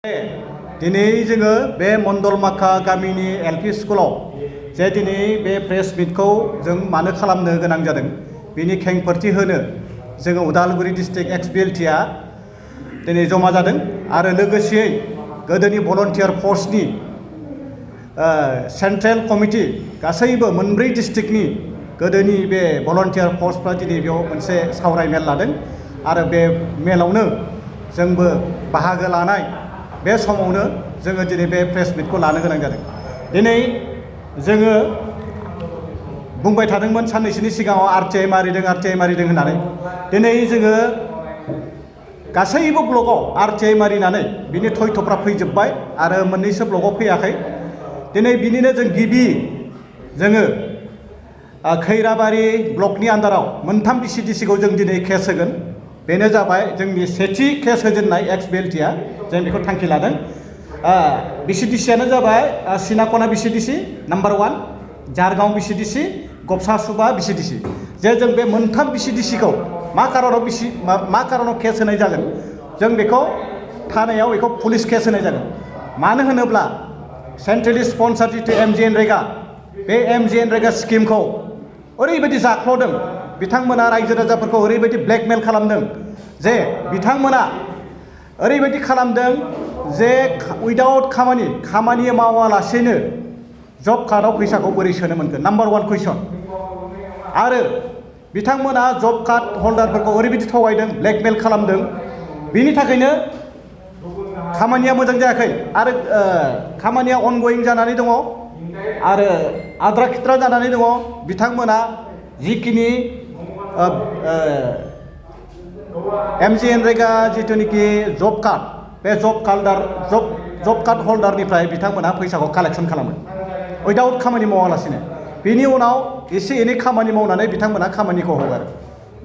दिनै जोङो बे मण्डलमाखा गामिनि एलपि स्कुलाव जे दिनै बे प्रेस मिटखौ जों मानो खालामनो गोनां जादों बिनि खेंफोरथि होनो जोङो उदालगुरि डिस्ट्रिक्ट एक्स BLTआ दिनै जमा जादों आरो लोगोसेयै गोदोनि भलन्टियार फर्सनि सेन्ट्रेल कमिटि गासैबो मोनब्रै डिस्ट्रिक्टनि गोदोनि बे भलन्टियार फर्सफ्रा दिनै बेयाव मोनसे सावरायमेल लादों आरो बे मेलावनो जोंबो बाहागो लानाय बे समावनो जोङो दिनै बे प्रेस मिटखौ लानो गोनां जादों। दिनै जोङो बुंबाय थादोंमोन साननैसोनि सिगाङाव RTI मारिदों होननानै दिनै जोङो गासैबो ब्लकआव RTI मारिनानै बिनि थयथफ्रा फैजोब्बाय आरो मोननैसो ब्लकआव फैयाखै। दिनै बिनिनो जों गिबि जोङो खैराबारि ब्लकनि आन्दाराव मोनथाम BCDCखौ जों दिनै केस होगोन। बेनो जाबाय जोंनि सेथि केस होजेननाय एक्स BLTआ जों बेखौ थांखि लादों। BCDCआनो जाबाय सिनाकना BCDC नाम्बार 1, जारगाव BCDC, गबसासुबा BCDC। जे जों बे मोनथाम BCDCखौ मा कारनाव केस होनाय जागोन जों बेखौ थानायाव बेखौ पुलिस केस होनाय जागोन। मानो होनोब्ला सेन्ट्रेलि स्पन्सार जितु MGNरेगा बे MGNरेगा स्किमखौ ओरैबायदि जाख्ल'दों, बिथांमोना रायजो राजाफोरखौ ओरैबायदि ब्लेकमेल खालामदों जे बिथांमोना ओरैबायदि खालामदों जे उइदाउट खामानि मावालासेनो जब कार्डआव फैसाखौ बोरै सोनो मोनगोन, नाम्बार 1 कुइसन। आरो बिथांमोना जब कार्ड हल्डारफोरखौ ओरैबायदि थगायदों, ब्लेकमेल खालामदों, बिनि थाखायनो खामानिया मोजां जायाखै आरो खामानिया अनगयिं जानानै दङ आरो आद्रा खिद्रा जानानै दङ। बिथांमोना जिखिनि MGNरेगा जिथुनिखि जब कार्ड बे जब कार्ड हल्डारनिफ्राय बिथांमोना फैसाखौ कालेक्सन खालामो उइदाउट खामानि मावालासिनो। बिनि उनाव एसे एनै खामानि मावनानै बिथांमोना खामानिखौ हगारो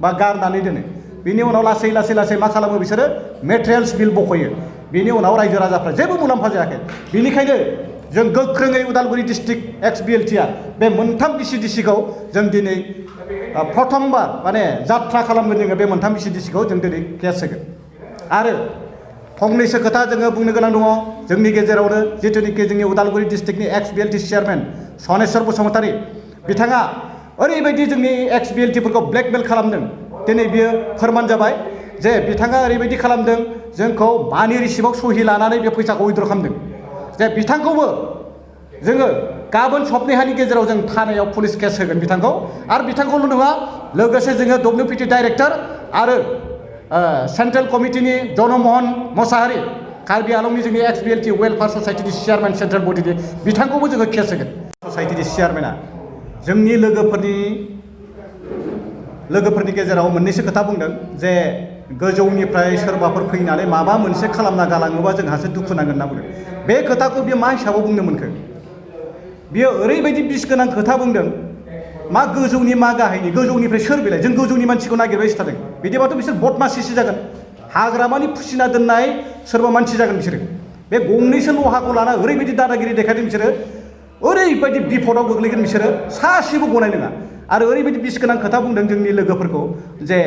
बा गारनानै दोनो। बिनि उनाव लासै मा खालामो बिसोरो मेटेरियेल्स बिल बख'यो। बिनि उनाव रायजो राजाफ्रा जेबो मुलाम्फा जायाखै। बिनिखायनो जों गोख्रोङै उदालगुरि डिस्ट्रिक्ट एक्स BLTआ बे मोनथाम BCDCखौ जों दिनै प्रथमबार माने जात्रा खालामगोन। जोङो बे मोनथाम BCDCखौ जों दिनै केस होगोन। आरो फंनैसो खोथा जोङो बुंनो गोनां दङ जोंनि गेजेरावनो जिथुनिखि जोंनि उदालगुरि डिस्ट्रिक्टनि एक्स BLT चेयारमेन सनेस्वर बसुमतारी, बिथाङा ओरैबायदि जोंनि एक्स BLTफोरखौ ब्लेकमेल खालामदों। दिनै बियो फोरमान जाबाय जे बिथाङा ओरैबायदि खालामदों जोंखौ मानि रिसिभाव सहि लानानै बे फैसाखौ उइद्र' खालामदों। जे बिथांखौबो जोङो गाबोन सप्ताहनि गेजेराव जों थानायाव पुलिस केस होगोन बिथांखौ। आरो बिथांखौल' नङा, लोगोसे जोङो WPT डाइरेक्टर आरो सेन्ट्रेल कमिटिनि जनमोहन मोसाहारि, कार्बि आंलंनि जोंनि एक्स BLT वेलफेयार ससाइटिनि चेयारमेन सेन्ट्रेल बडिनि, बिथांखौबो जोङो केस होगोन। ससाइटिनि चेयारमेना जोंनि लोगोफोरनि गेजेराव मोननैसो खोथा बुंदों जे गोजौनिफ्राय सोरबाफोर फैनानै माबा मोनसे खालामना गालाङोबा जोंहासो दुखु नांगोन होनना बुंदों। बे खोथाखौ बियो मा हिसाबाव बुंनो मोनखो? बियो ओरैबायदि बिस गोनां खोथा बुंदों, मा गोजौनि मा गाहायनि, गोजौनिफ्राय सोर बेलाय? जों गोजौनि मानसिखौ नागिरबाय थादों। बिदिबाथ' बिसोर बदमासिसो जागोन, हाग्रामानि फुसिना दोननाय सोरबा मानसि जागोन बिसोरो। बे गंनैसो लहाखौ लाना ओरैबायदि दादागिरि देखायदों बिसोरो, ओरैबायदि बिपदआव गोग्लैगोन बिसोरो, सासेबो गनाय नङा। आरो ओरैबायदि बिस गोनां खोथा बुंदों जोंनि लोगोफोरखौ जे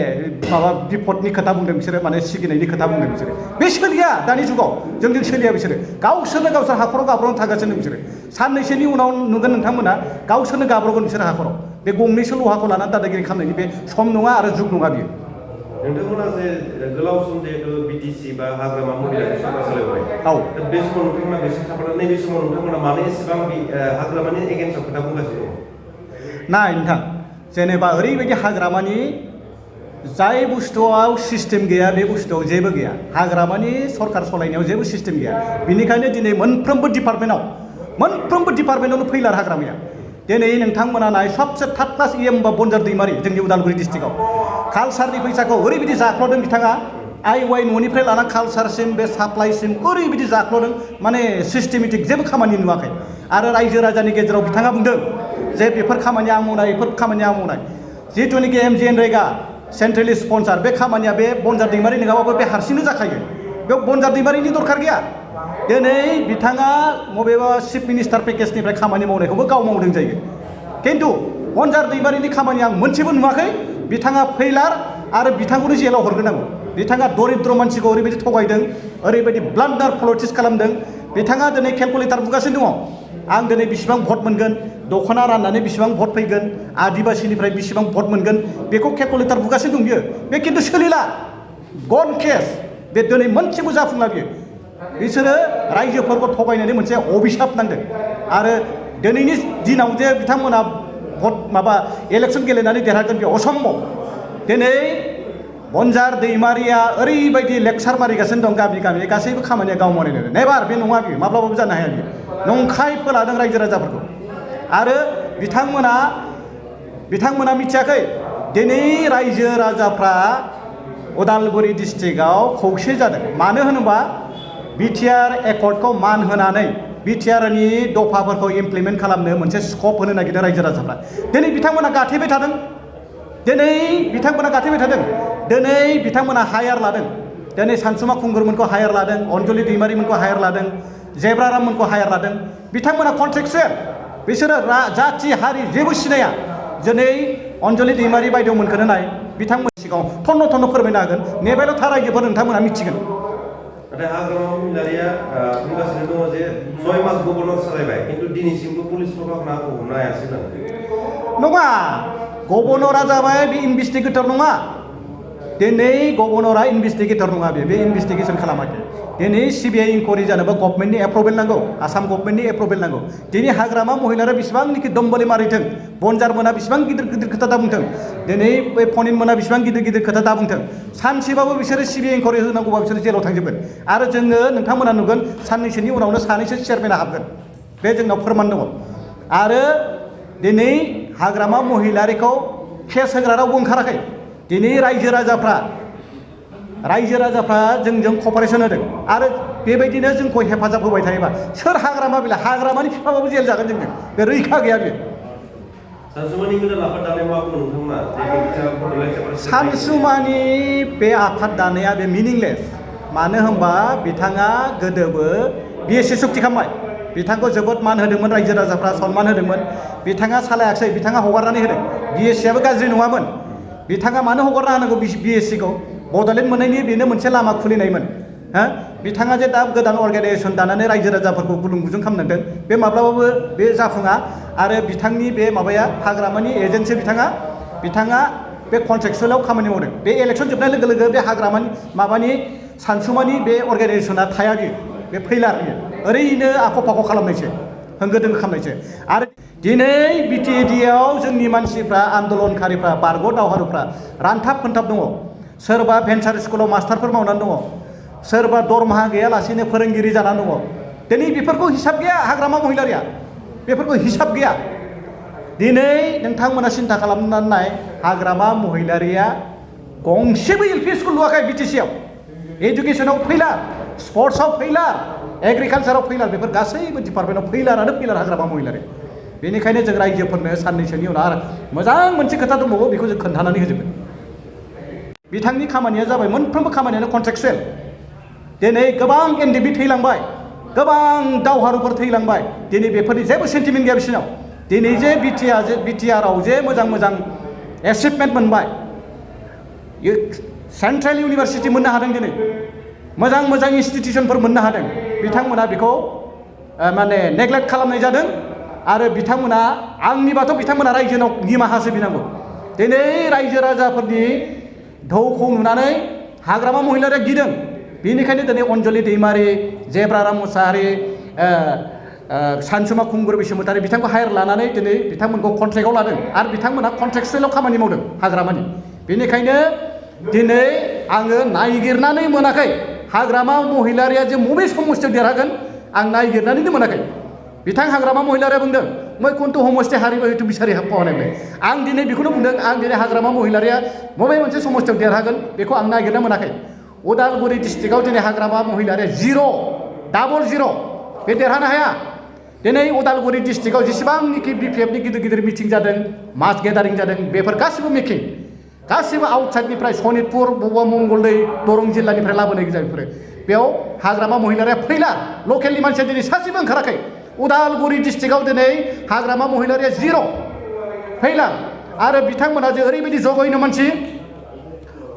माबा बिपदनि खोथा बुंदों बिसोरो, माने सिगिनायनि खोथा बुंदों बिसोरो। बे सोलिया दानि जुगाव, जोंजों सोलिया बिसोरो। गावसोर हाखराव गाब्र'नानै थागासिनो बिसोरो। साननैसोनि उनाव नुगोन नोंथांमोना गावसोरनो गाब्र'गोन बिसोरो हाखराव। बे गंनैसो लहाखौ लानानै दादागिरि खालामनायनि बे सम नङा आरो जुग नङा बियो। नोंथांमोना जे गोलाव सम जिहेतु BTC बा हाग्रामा महिलाखौ सरकार सालायबाय, बे समाव नोंथांमोना बेसे थाबथानानै नैबे समाव नोंथांमोना मानो एसेबां हाग्रामानि एगेन्स्टआव खोथा बुंगासिनो दङ? नाय नोंथां, जेनेबा ओरैबायदि हाग्रामानि जाय बुस्थुआव सिस्टेम गैया बे बुस्थुआव जेबो गैया। हाग्रामानि सरकार सालायनायाव जेबो सिस्टेम गैया। बिनिखायनो दिनै मोनफ्रोमबो डिपार्टमेन्टावनो फैलार हाग्रामाया। दिनै नोंथांमोना नाय सबसे थार्ड क्लास EM बा बनजार दैमारि जोंनि उदालगुरि डिस्ट्रिक्टआव कालसारनि फैसाखौ ओरैबायदि जाख्ल'दों बिथाङा। IY न'निफ्राय लाना कालसारसिम बे साप्लाइसिम ओरैबायदि जाख्ल'दों, माने सिस्टेमेटिक जेबो खामानि नुवाखै। आरो रायजो राजानि गेजेराव बिथाङा बुंदों जे बेफोर खामानिया आं मावनाय, बेफोर खामानिया आं मावनाय। जिथुनिखि MGNरेगा सेन्ट्रेलि स्पन्सार, बे खामानिया बे बनजार दैमारि नङाबाबो बे हारसिंनो जाखायो। बेयाव बनजार दैमारिनि दरखार गैया। दिनै बिथाङा बबेबा चिफ मिनिस्टार पेकेजनिफ्राय खामानि मावनायखौबो गाव मावदों जायो। खिन्थु बनजार दैमारिनि खामानि आं मोनसेबो नुवाखै। बिथाङा फैलार आरो बिथांखौनो जेलाव हरग्रोनांगौ। बिथाङा दरिद्र मानसिखौ ओरैबायदि थगायदों ओरैबायदि ब्लान्डार पलिटिक्स खालामदों बिथाङा दिनै केलकुलेटार बुगासिनो दङ आं दिनै बेसेबां भट मोनगोन दख'ना राननानै बेसेबां भट फैगोन आदिबासिनिफ्राय बेसेबां भट मोनगोन बेखौ केलकुलेटार बुगासिनो दं बियो बे खिन्थु सोलिला गन केस बे दिनै मोनसेबो जाफुंला बियो बिसोरो रायजोफोरखौ थगायनानै मोनसे अभिशाप नांदों आरो दिनैनि दिनाव जे बिथांमोना भट माबा इलेक्सन गेलेनानै देरहागोन बे असम्भब दिनै बनजार दैमारिया ओरैबायदि लेक्सार मारिगासिनो दं गामि गामि गासैबो खामानिया गाव मावनायनो नेभार बे नङा बियो माब्लाबाबो जानो हाया बियो नंखाय फोलादों रायजो राजाफोरखौ आरो बिथांमोना मिथियाखै दिनै रायजो राजाफ्रा उदालगुरि डिस्ट्रिक्टआव खौसे जादों मानो होनोबा बिटिआर एकर्डखौ मान होनानै बिटिआरनि दफाफोरखौ इमप्लिमेन्ट खालामनो मोनसे स्कप होनो नागिरदों रायजो राजाफ्रा दिनै बिथांमोना गाथेबाय थादों दिनै बिथांमोना हायार लादों दिनै सानसुमा खुंगुरमोनखौ हायार लादों अनजलि दैमारिमोनखौ हायार लादों जेब्राराममोनखौ हायार लादों बिथांमोना कन्ट्रेक्चुयेल बिसोरो जाथि हारि जेबो सिनाया दिनै अनजलि दैमारि बायद'मोनखौनो नाय बिथांमोननि सिगाङाव थन्न' फोरमायनो हागोन नेबायल' था रायजोफोर नोंथांमोना मिथिगोन नाथाय हाग्रामा महिलारिया बुंगासिनो दङ जे 6 मास गभर्नर सालायबाय खिन्थु दिनैसिमबो पुलिस प्रशासना हमनो हायासै नङा गभर्नरा जाबाय बे इनभेस्टिगेटर नङा दिनै गभर्नरा इनभेस्टिगेटर नङा बे इनभेस्टिगेसन खालामाखै दिनै सिबिआइ इनकुवारि जानोबा गभर्नमेन्टनि एप्रुभेल नांगौ आसाम गभर्नमेन्टनि एप्रुभेल नांगौ दिनै हाग्रामा महिलारा बेसेबांनिखि दम्बलि मारिथों बनजार मोना बेसेबां गिदिर खोथा दा बुंथों दिनै बे फनिन मोना बेसेबां गिदिर खोथा दा बुंथों सानसेबाबो बिसोरो सिबिआइ इनकुवारि होनांगौबा बिसोरो जेलाव थांजोबगोन आरो जोङो नोंथांमोना नुगोन साननैसोनि उनावनो सानैसो चेयारमेना हाबगोन बे जोंनाव फोरमान दङ आरो दिनै हाग्रामा महिलारिखौ केस होग्रा रावबो ओंखाराखै दिनै रायजो राजाफ्रा जोंजों कपारेसन होदों आरो बेबायदिनो जोंखौ हेफाजाब होबाय थायोबा सोर हाग्रामा बिलाइ हाग्रामानि बिफाबाबो जेल जागोन जोंजों बे रैखा गैया बे सानसुमानि बे आफाद दानाया बे मिनिंलेस मानो होनबा बिथाङा गोदोबो बिएससि सुक्ति खालामबाय बिथांखौ जोबोद मान होदोंमोन रायजो राजाफ्रा सन्मान होदोंमोन बिथाङा सालायाखै बिथाङा हगारनानै होदों बिएससिआबो गाज्रि नङामोन बिथाङा मानो हगारना होनांगौ बिएससिखौ बड'लेण्ड मोननायनि बेनो मोनसे लामा खुलिनायमोन बिथाङा जे दा गोदान अर्गानाइजेसन दानानै रायजो राजाफोरखौ गुलुं गुजुं खालामदों बे माब्लाबाबो बे जाफुङा आरो बिथांनि बे माबाया हाग्रामानि एजेन्टसो बिथाङा बे कन्ट्रेक्सुवेलाव खामानि मावदों बे इलेक्सन जोबनाय लोगो लोगो बे हाग्रामानि माबानि सानसुमानि बे अर्गानाइजेसना थाया बियो बे फैलार बियो ओरैनो आख' फाख' खालामनायसो होंगो दोंगो खालामनायसो आरो दिनै बिटिएडिआव जोंनि मानसिफ्रा आन्दलनकारिफ्रा बारग' दावहारुफ्रा रानथाब खोनथाब दङ सोरबा भेन्सार स्कुलाव मास्टारफोर मावनानै दङ सोरबा दरमाहा गैयालासेनो फोरोंगिरि जानानै दङ दिनै बेफोरखौ हिसाब गैया हाग्रामा महिलारिया बेफोरखौ हिसाब गैया दिनै नोंथांमोना सिन्था खालामनानै नाय हाग्रामा महिलारिया गंसेबो एलपि स्कुल लुवाखै बिटिसिआव एजुकेसनाव फैलार स्पर्ट्सआव फैलार एग्रिकालसाराव फैलार बेफोर गासैबो डिपार्टमेन्टआव फैलारानो फैलार हाग्रामा महिलारि बेनिखायनो जों रायजोफोरनो साननैसोनि उनाव आरो मोजां मोनसे खोथा दंबावो बेखौ जों खोन्थानानै होजोबगोन बिथांनि खामानिया जाबाय मोनफ्रोमबो खामानियानो कन्ट्रेक्चुवेल दिनै गोबां एनडिबि थैलांबाय गोबां दावहारुफोर थैलांबाय दिनै बेफोरनि जेबो सेन्टिमेन्ट गैया बिसोरनाव दिनै जे बिटिआराव जे मोजां एचिभमेन्ट मोनबाय सेन्ट्रेल इउनिभारसिटि मोननो हादों दिनै मोजां इनस्टिटिउसनफोर मोननो हादों बिथांमोना बेखौ माने नेग्लेक्ट खालामनाय जादों आरो बिथांमोना आंनिबाथ' बिथांमोना रायजोनाव निमाहासो बिनांगौ दिनै रायजो राजाफोरनि धौखौ नुनानै हाग्रामा महिलारिया गिदों बेनिखायनो दिनै अनजलि दैमारि जेब्राराम मुसाहारि सानसुमा खुंगुर बसुमतारी बिथांखौ हायार लानानै दिनै बिथांमोनखौ कन्ट्रेक्टआव लादों आरो बिथांमोना कन्ट्रेक्चुवेलाव खामानि मावदों हाग्रामानि बेनिखायनो दिनै आङो नायगिरनानै मोनाखै हाग्रामा महिलारिया जे बबे समस्थियाव देरहागोन आं नायगिरनानैनो मोनाखै बिथां हाग्रामा महिलारिया बुंदों मैं खन्थु हमस्ते हारिबो हयथ' बिसारि हाबपावनायलाय आं दिनै बेखौनो बुंदों आं दिनै हाग्रामा महिलारिया बबे मोनसे समस्थियाव देरहागोन बेखौ आं नागिरना मोनाखै उदालगुरि डिस्ट्रिक्टआव दिनै हाग्रामा महिलारिया डाबल जिर' बे देरहानो हाया दिनै उदालगुरि डिस्ट्रिक्टआव जेसेबांनिखि बिपिएफनि गिदिर मिटिं जादों मास गेदारिं जादों बेफोर गासिबो मिटिं गासिबो आउटसाइडनिफ्राय सनितपुर बबेबा मंगलदै दरं जिल्लानिफ्राय लाबोनाय गोजा बेफोरो बेयाव हाग्रामा महिलारिया फैला लकेलनि मानसिया दिनै सासेबो ओंखाराखै उदालगुरि डिस्ट्रिक्टआव दिनै हाग्रामा महिलारिया जिर' फैला आरो बिथांमोना जे ओरैबायदि जगैनो मानसि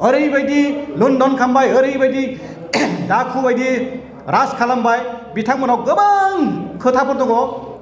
ओरैबायदि लुन्धन खालामबाय ओरैबायदि दाखु बायदि राज खालामबाय बिथांमोनाव गोबां खोथाफोर दङ